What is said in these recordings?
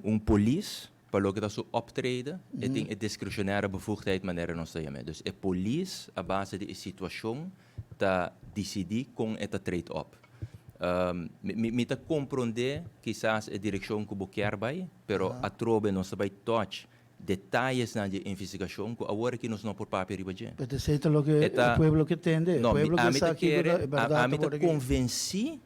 Un polis, pa loke ta su optreden, e tin e discretionaire bevoegdheid manera nos ta yam'é. Dus e polis a base di e situacion ta dicidi con e ta treed op. Mi mi ta comprende kisas e direccion cu bo kier bay, pero atrobe nos ta bay touch detayesnan di e investigacion cu awor aki nos no por papia riba dje. Pero esey ta loke E e ta, pueblo ke tende, e no, mi pueblo ke ami ta sa kico ta kere, e berdad ami ta awor aki. convenci.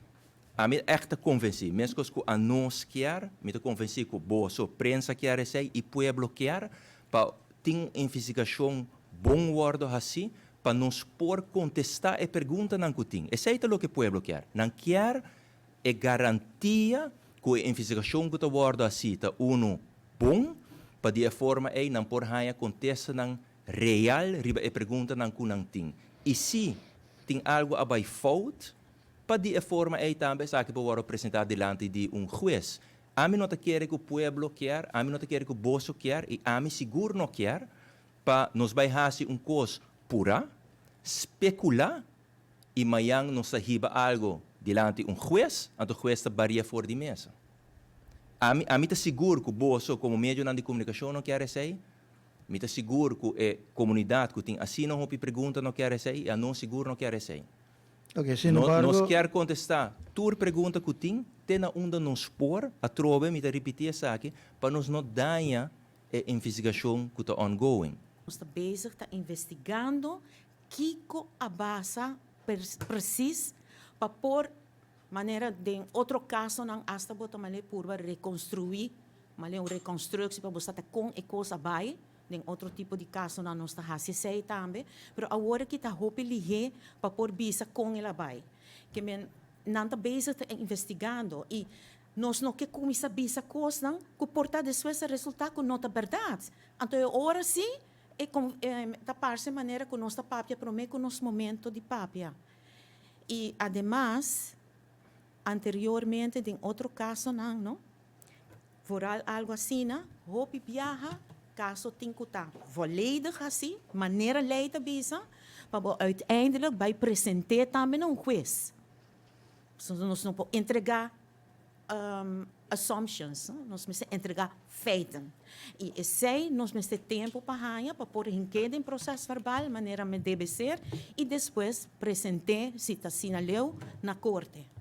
Ami ègt ta konvensí, meskos ku anos kier, mi ta konvensí ku boso, prensa kier esei i pueblo kier, pa tin un investigashon bon wòrdu hasí pa nos por kontestá e preguntanan ku tin. Esei ta loke pueblo kier. Nan kier e garantia ku e investigashon ku ta wòrdu hasí ta unu bon, pa di e forma ei nan por haña kontestanan real riba e preguntanan ku nan tin. I si tin algu a bai fout, Pa di e forma ei tambe esaki por wòrdu presentá dilanti di un hues. Ami no ta kere ku pueblo kier, ami no ta kere ku boso kier i ami sigur no kier pa nos bai hasi un kos purá, spekulá i mañan nos ta hiba algu dilanti un hues, anto hues ta baria for di mesa. Ami ami ta sigur ku boso komo medionan di komunikashon no kier esei, mi ta sigur ku e komunidat ku tin asina hopi pregunta no kier esei i anos sigur no kier esei. Ok, sin No, embargo. nos kier contesta tur pregunta cu tin, te na unda nos por, atrobe mi ta ripiti esaki, pa nos no daña e investigacion cu ta ongoing. Nos ta bezig ta investigando kiko a basa precies pa por, manera den otro casonan hasta bo ta male purba reconstrui, male un reconstructie pa bo sa ta con e cos a bay. Den otro tipo di kasonan nos ta hasi esei tambe, pero awor aki ta hopi lihé pa por bisa kon el a bai. Ke men nan ta bezig ta investigando i nos no ke kuminsá bisa kosnan ku por ta despues a resultá ku no ta bèrdat. Anto e ora sí e ta parse manera ku nos ta papia promé ku nos momento di papia. I ademas anteriormente den otro kasonan no. Vooral algo asina, hopi biaha kaso tin ku ta volledig hasi, manera lei ta bisa, pa bo uiteindelijk bai present'é tambe na un hues. Pasobra nos no por entregá assumptions, nos mester entregá feiten. I esei nos mester tempu pa haña pa por hink'é den proses verbal manera debe ser i despues present'é, si ta asina leu, na korte.